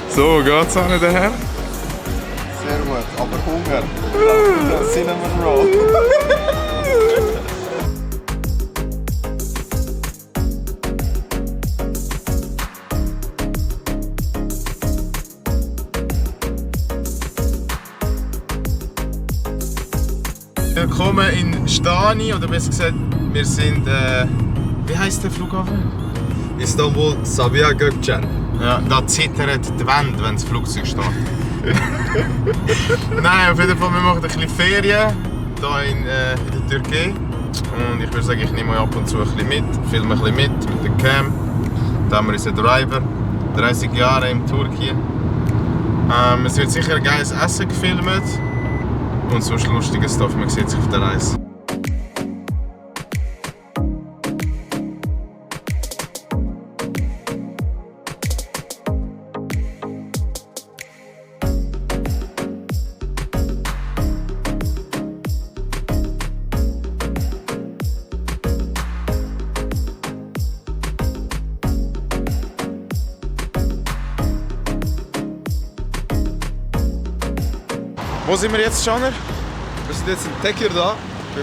So, geht's auch nicht daher? Sehr gut, aber Hunger. Cinnamon Roll. Willkommen in Stani, oder besser gesagt, wir sind, wie heisst der Flughafen? Istanbul Sabiha Gökçen. Ja, da zittert die Wände, wenn das Flugzeug steht. Nein, auf jeden Fall, wir machen ein bisschen Ferien hier in der Türkei. Und ich würde sagen, ich nehme euch ab und zu ein bisschen mit, filme ein bisschen mit der Cam. Da haben wir unseren Driver, 30 Jahre in Türkei. Es wird sicher geiles Essen gefilmt und sonst lustiges Stuff, man sieht sich auf der Reise. Wo sind wir jetzt, Caner? Wir sind jetzt in Tekirdağ, bei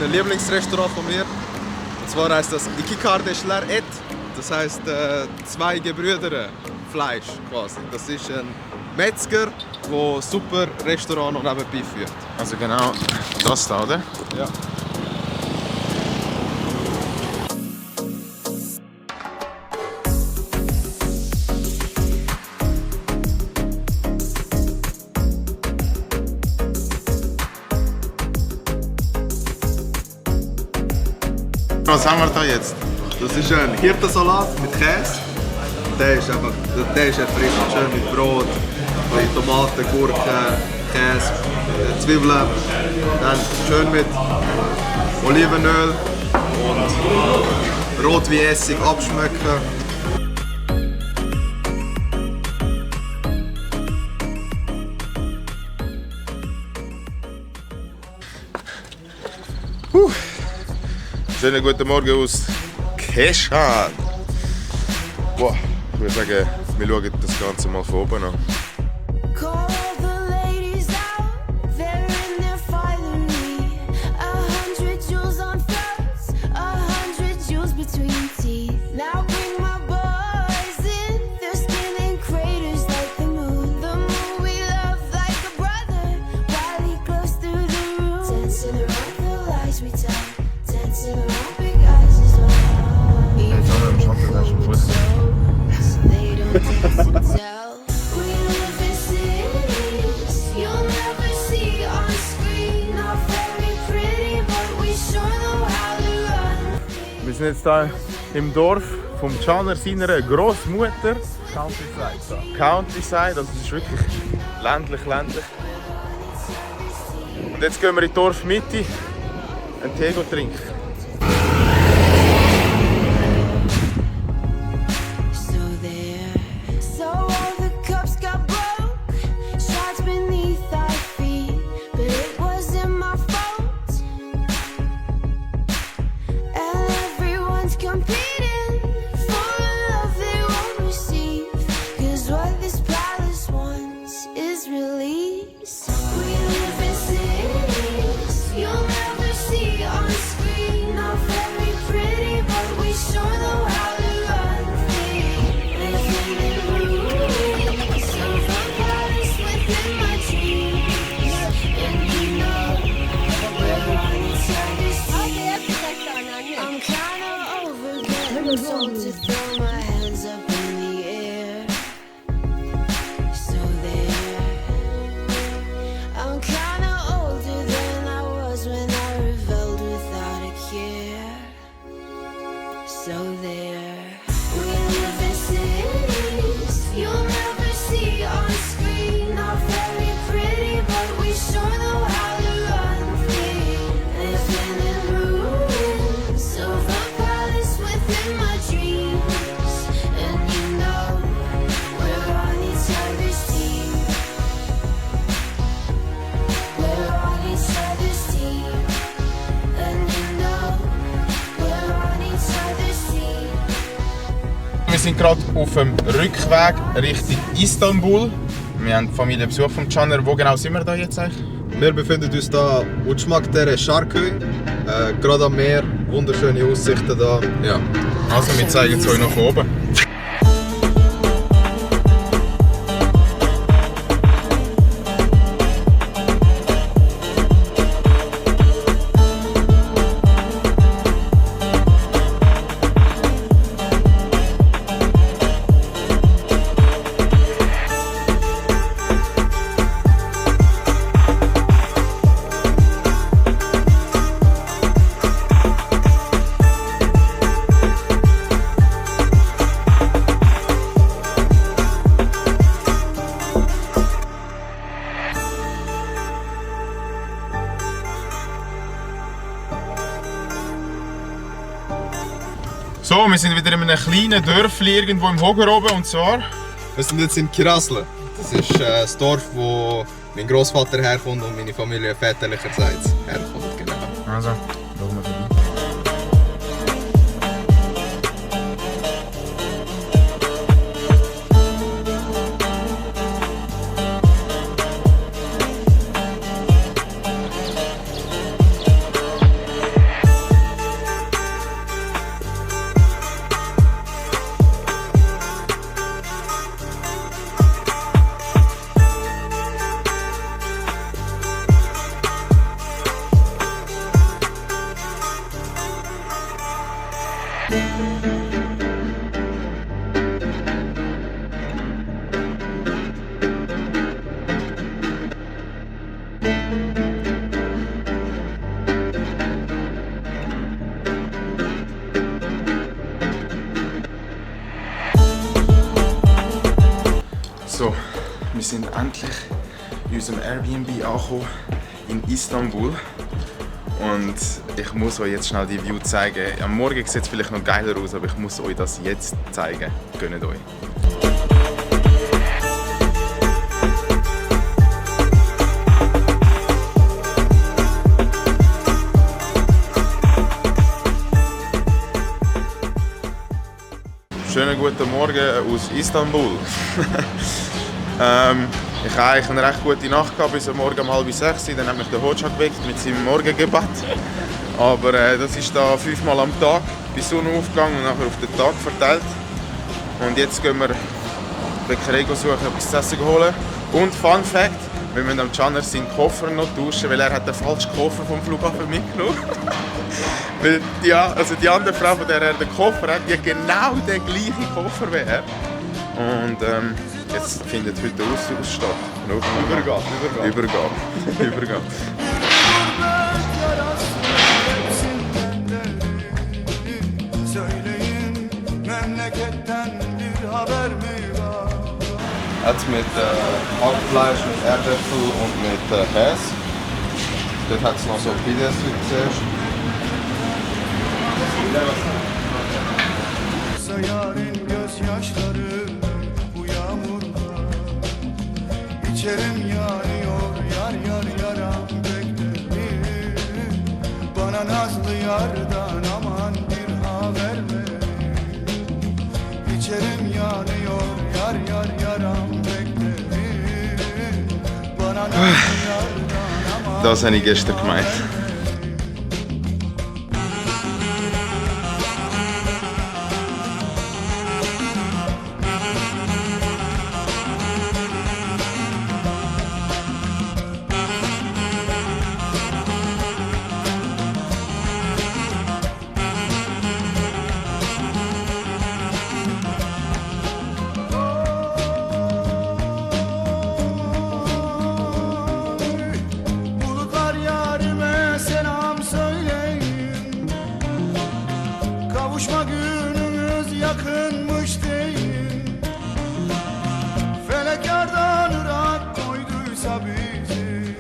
einem Lieblingsrestaurant von mir. Und zwar heisst das İki Kardeşler Et. Das heisst zwei Gebrüder Fleisch quasi. Das ist ein Metzger, der ein super Restaurant noch nebenbei führt. Also genau das da, oder? Ja. Was haben wir da jetzt? Das ist ein Hirtensalat mit Käse. Der ist erfrischend, schön mit Brot, mit Tomaten, Gurken, Käse, Zwiebeln. Dann schön mit Olivenöl und Rot wie Essig abschmecken. Schönen guten Morgen aus Keşan. Boah, ich würde sagen, wir schauen das Ganze mal von oben an. Wir sind jetzt hier im Dorf vom Caner seiner Großmutter. Countryside, also es ist wirklich ländlich. Und jetzt gehen wir in die Dorfmitte einen Tee trinken. We're on each other's team. sind gerade auf dem Rückweg Richtung Istanbul. Wir haben Familienbesuch vom Caner. Wo genau sind wir da jetzt eigentlich? Wir befinden uns hier Uçmakdere Şarköy, gerade am Meer, wunderschöne Aussichten da. Ja. Also wir zeigen es euch noch von oben. So, wir sind wieder in einem kleinen Dörfli irgendwo im Hoger oben, und zwar... Wir sind jetzt in Kirasle. Das ist das Dorf, wo mein Großvater herkommt und meine Familie väterlicherseits herkommt. Genau. Also, schauen wir vorbei. So, wir sind endlich in unserem Airbnb angekommen in Istanbul. Und ich muss euch jetzt schnell die View zeigen. Am Morgen sieht es vielleicht noch geiler aus, aber ich muss euch das jetzt zeigen. Gönnt euch. Schönen guten Morgen aus Istanbul. Ich hatte eigentlich eine recht gute Nacht gehabt, bis am Morgen um 5:30 Uhr. Dann hat mich der Hoca geweckt mit seinem Morgengebet. Aber das ist da 5-mal am Tag, bis Sonnenaufgang und nachher auf den Tag verteilt. Und jetzt gehen wir Bäckerei suchen, etwas zu essen holen. Und Fun Fact: wir müssen am Caner seinen Koffer noch tauschen, weil er hat den falschen Koffer vom Flughafen mitgenommen. Weil die andere Frau, von der er den Koffer hat, die hat genau den gleichen Koffer wie er. Und jetzt findet heute der Austausch statt. Übergabe. Jetzt mit Hackfleisch, mit Erdäpfel und mit Käse. Dort hat es noch so Pides, wie du siehst. Yarın gözyaşları bu yağmurla İçerim yanıyor yar yar yaram beklerim Bana nazlı yardan aman bir haber ver İçerim yanıyor yar yar yaram beklerim Bana nazlı yardan aman Das habe ich gestern gemeint. Bulutlar yarime selam söyleyin Kavuşma günümüz yakınmış deyin Felek yardan ırak koyduysa bizi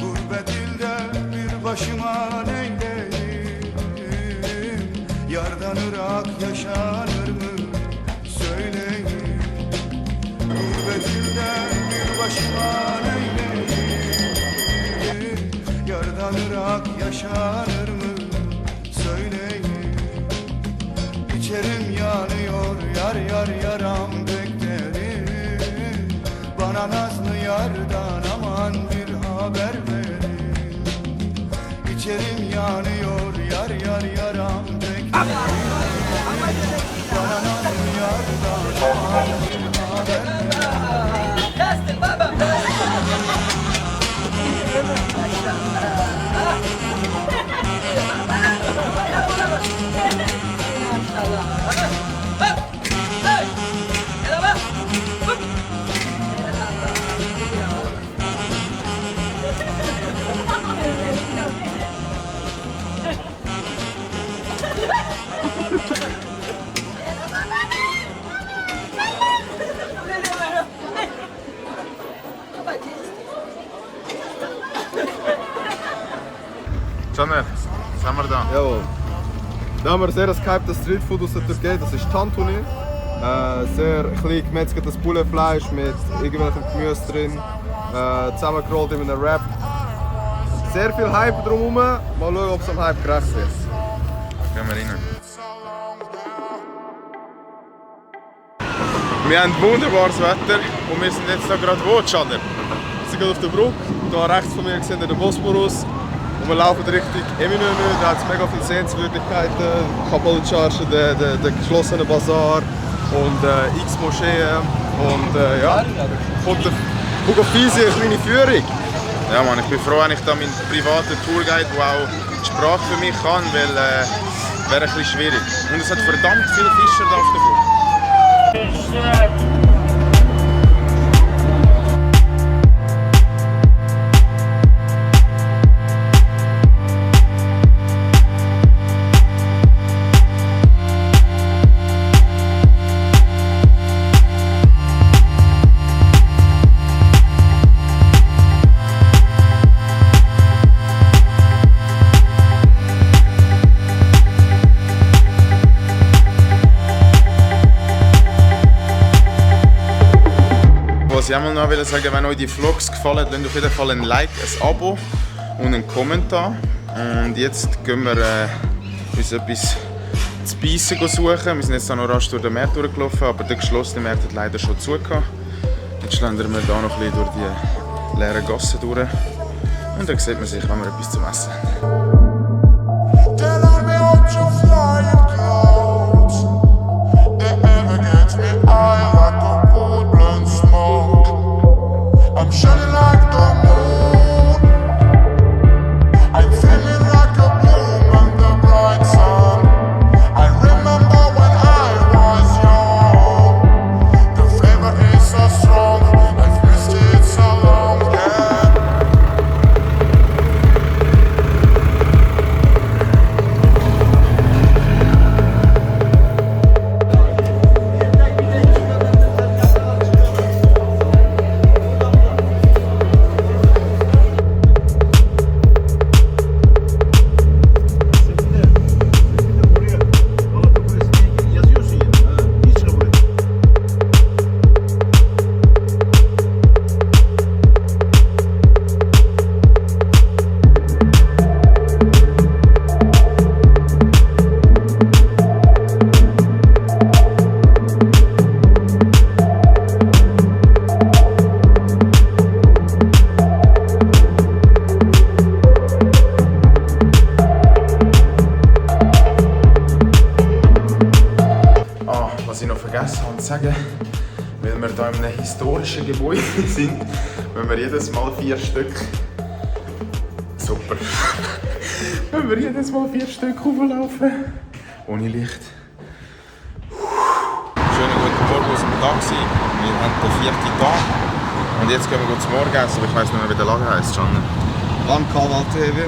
Gurbet ilde bir başıma neyleyim Yardan ırak yaşanır mı söyleyin Gurbet ilde bir başıma neyleyim Yardan ırak yaşanır mı söyleyin İçerim yani yar yar yaram pek derin. Bana nazlı yardan aman bir haber verin. İçerim yanıyor yar yar yaram pek derin. Bana nazlı yardan aman bir haber verin. Caner, was haben wir da? Jawohl. Da haben wir sehr ein gehyptes Streetfood aus der Türkei, das ist Tantuni. Sehr klein gemetzgeltes Bullenfleisch mit irgendwelchem Gemüse drin, zusammengerollt in einem Wrap. Sehr viel Hype drumherum, mal schauen, ob es am Hype gerecht wird. Gehen wir rein. Wir haben wunderbares Wetter und wir sind jetzt da gerade wo, Caner? Wir sind gerade auf der Brücke, hier rechts von mir sehen wir den Bosporus. Und wir laufen Richtung Eminönü, da hat es mega viele Sehenswürdigkeiten, Kapalı-Çarşı, der geschlossene Bazar und x Moscheen. Und ja, kommt eine kleine Führung. Ja Mann, ich bin froh, wenn ich da meinen privaten Tourguide, der auch die Sprache für mich kann, weil wäre ein bisschen schwierig. Und es hat verdammt viele Fischer da auf der Brücke. Was ich einmal noch sagen, wenn euch die Vlogs gefallen, lasst auf jeden Fall ein Like, ein Abo und einen Kommentar. Und jetzt gehen wir uns etwas zu beißen suchen. Wir sind jetzt noch rasch durch den Markt durchgelaufen, aber der geschlossene Markt hat leider schon zugehört. Jetzt schlendern wir hier noch ein bisschen durch die leeren Gassen durch. Und dann sieht man sich, wenn wir etwas zum Essen haben. I'm shining like the moon. I'm feeling like a bloom in the bright sun. I remember when I was young. The flavor is so strong. I've missed it so long. Was ich noch vergessen habe zu sagen, weil wir hier in einem historischen Gebäude sind, wenn wir jedes Mal 4 Stück. Super! Wenn wir jedes Mal 4 Stück hochlaufen. Ohne Licht. Schönen guten Morgen aus dem Taxi. Wir haben den 4. Tag. Und jetzt gehen wir zum Morgenessen, aber ich weiss nicht mehr, wie der Laden heisst. Am Kanal TV.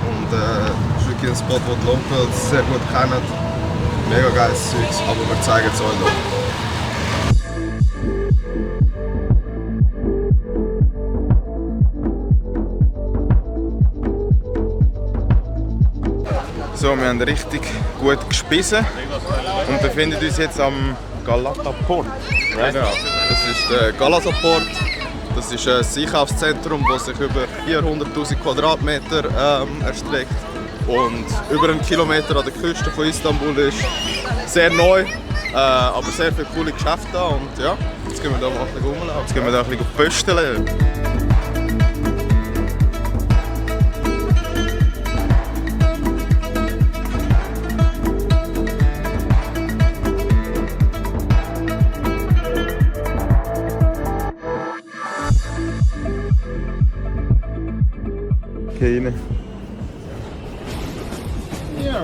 Und das ist wirklich ein Spot, den die Locals sehr gut kennen. Mega geiles Zeugs, aber wir zeigen es euch noch. So, wir haben richtig gut gespissen und befinden uns jetzt am Galata Port. Right? Genau. Das ist der Galata Port. Das ist ein Einkaufszentrum, das sich über 400'000 Quadratmeter erstreckt und über einen Kilometer an der Küste von Istanbul ist. Sehr neu, Aber sehr viele coole Geschäfte da und ja, jetzt gehen wir da mal ein bisschen rumlaufen. Jetzt gehen wir da ein bisschen pösteln. Okay, rein. Ja.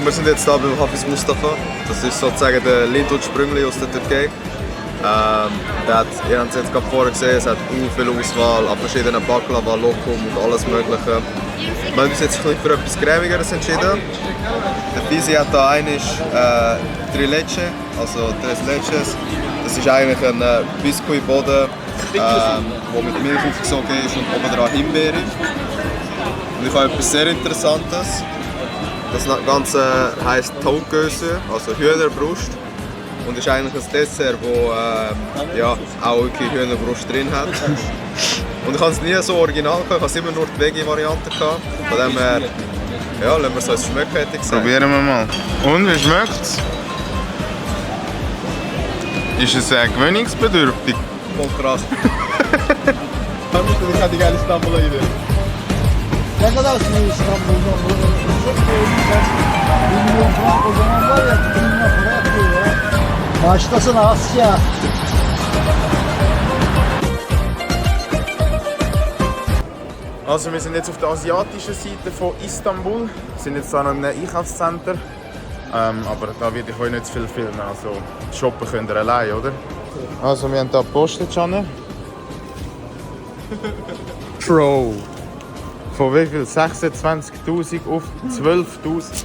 Wir sind jetzt hier beim Hafiz Mustafa. Das ist sozusagen der Lidl Sprüngli aus der Türkei. Ihr habt es jetzt gerade vorher gesehen, es hat viel Auswahl an verschiedenen Baklava, Lokum und alles Mögliche. Wir haben uns jetzt für etwas Cremigeres entschieden. Der Fisi hat hier einmal Tres Leche, also Tres Leches. Das ist eigentlich ein Biskuitboden, der mit Milch aufgesogen ist und oben dran Himbeere. Und ich habe etwas sehr Interessantes. Das Ganze heisst Taugöse, also Hühnerbrust. Und ist eigentlich ein Dessert, das ja, auch wirklich Hühnerbrust drin hat. Und ich habe es nie so original gehabt, ich hatte immer nur die Veggie-Variante gehabt. Von dem her, ja, lassen wir es uns schmecken, hätte ich gesagt. Probieren wir mal. Und, wie schmeckt's? Ist es gewöhnungsbedürftig? Voll krass. Ich habe die geile Istanbul-Idee. Ne kadar şimdi İstanbul'da çok koyulmuşlar. 1 milyon falan o zaman var ya 2 milyon para yapıyor ya. Başlasın Asya. Also wir sind jetzt auf der asiatischen Seite von Istanbul. Wir sind jetzt da noch in einem Einkaufscenter. Aber da werde ich euch nicht zu viel filmen. Also shoppen könnt ihr allein, oder? Also wir haben hier Postage. Pro. Von wie viel? 26'000 auf 12'000.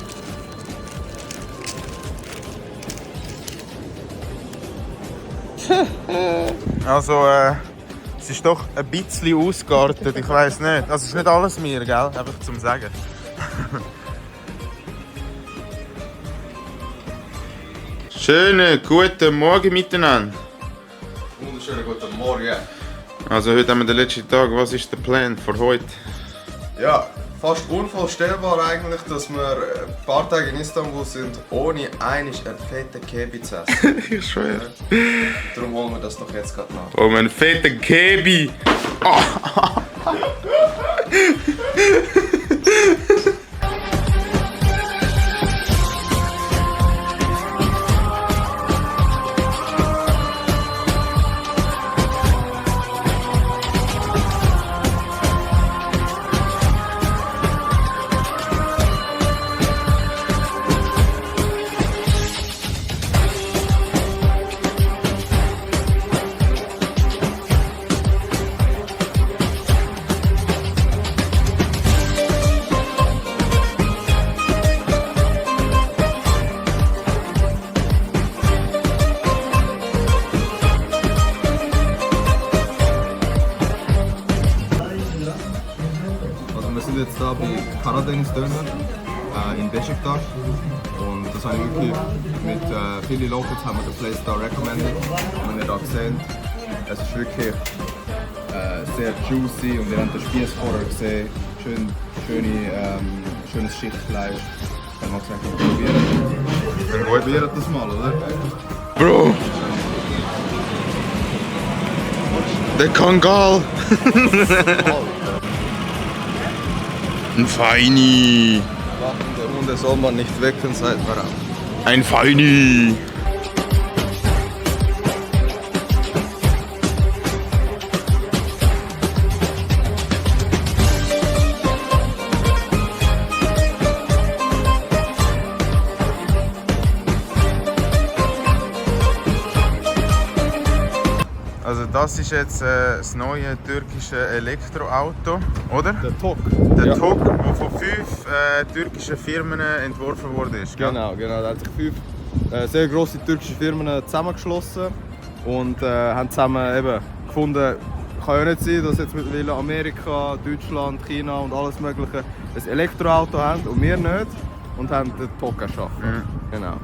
Also es ist doch ein bisschen ausgeartet, ich weiß nicht. Also es ist nicht alles mir, gell? Einfach zum Sagen. Schönen guten Morgen miteinander. Wunderschönen guten Morgen. Also heute haben wir den letzten Tag. Was ist der Plan für heute? Ja, fast unvorstellbar eigentlich, dass wir ein paar Tage in Istanbul sind, ohne einen fetten Kebi zu essen. Ich schwöre. Darum wollen wir das doch jetzt gerade machen. Oh, mein fetter Kebi! Also wir sind jetzt da bei Karadeniz Döner in Beşiktaş und das habe ich wirklich mit vielen Locals haben wir den Place da recommended. Und wenn ihr da seht, es ist wirklich sehr juicy und wir haben den Spieß vorher gesehen, schönes Schichtfleisch. Dann mag ich einfach probieren. Probiert das mal, oder? Bro! Der Kangal! Ein Feini! Der Hunde soll man nicht wecken, seid wir auf. Ein Feini! Also das ist jetzt das neue türkische Elektroauto, oder? Der Tok. Der Ja. Tok, der von 5 türkischen Firmen entworfen wurde. Gell? Genau. Da haben sich 5 sehr grosse türkische Firmen zusammengeschlossen und haben zusammen eben gefunden, kann ja nicht sein, dass jetzt mittlerweile Amerika, Deutschland, China und alles mögliche ein Elektroauto haben und wir nicht. und haben den Poker geschaffen. Genau.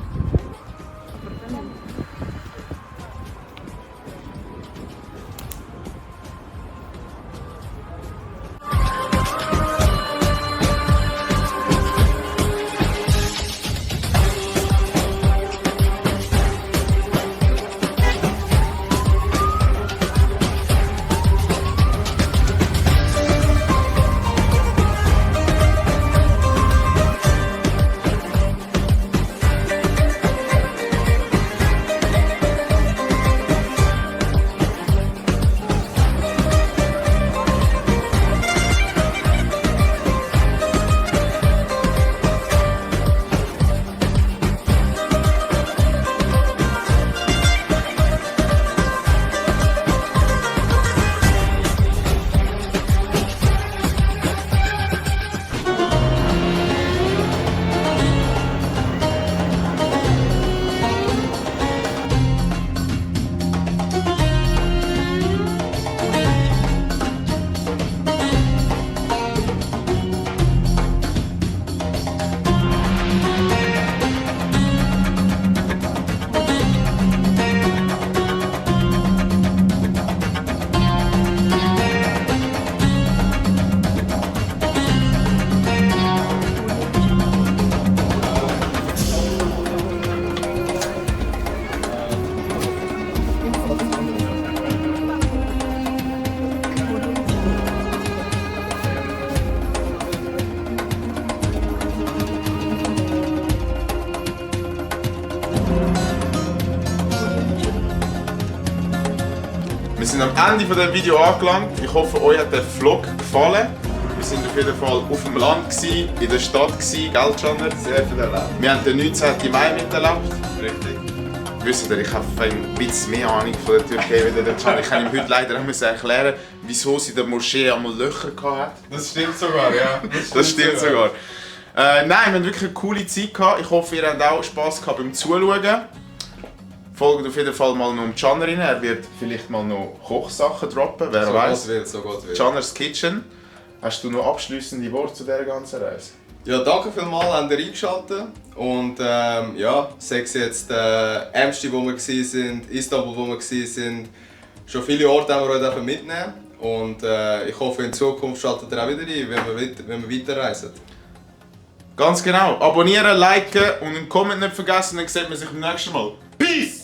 Wir sind am Ende von diesem Video angelangt. Ich hoffe, euch hat der Vlog gefallen. Wir sind auf jeden Fall auf dem Land gewesen, in der Stadt gewesen, gell, Caner? Sehr viel erlebt. Wir haben den 19. Mai miterlebt. Richtig. Wisst ihr, ich habe ein bisschen mehr Ahnung von der Türkei wie der Can. Ich kann ihm heute leider nicht mehr erklären, wieso sie in der Moschee einmal Löcher hatte. Das stimmt sogar, ja. Das stimmt sogar. Nein, wir haben wirklich eine coole Zeit gehabt. Ich hoffe, ihr habt auch Spass gehabt beim Zuschauen. Folgt auf jeden Fall mal noch um Can rein. Er wird vielleicht mal noch Kochsachen droppen, wer So weiß. Gott will, so Gott will. Caners Kitchen. Hast du noch abschließende Worte zu dieser ganzen Reise? Ja, danke vielmals, habt ihr eingeschaltet. Und ja, sei es jetzt Amsterdam, wo wir waren, Istanbul, wo wir waren. Schon viele Orte haben wir euch mitnehmen. Und ich hoffe, in Zukunft schaltet ihr auch wieder ein, wenn wir weiterreisen. Ganz genau. Abonnieren, liken und einen Comment nicht vergessen, dann sieht man sich beim nächsten Mal. Peace!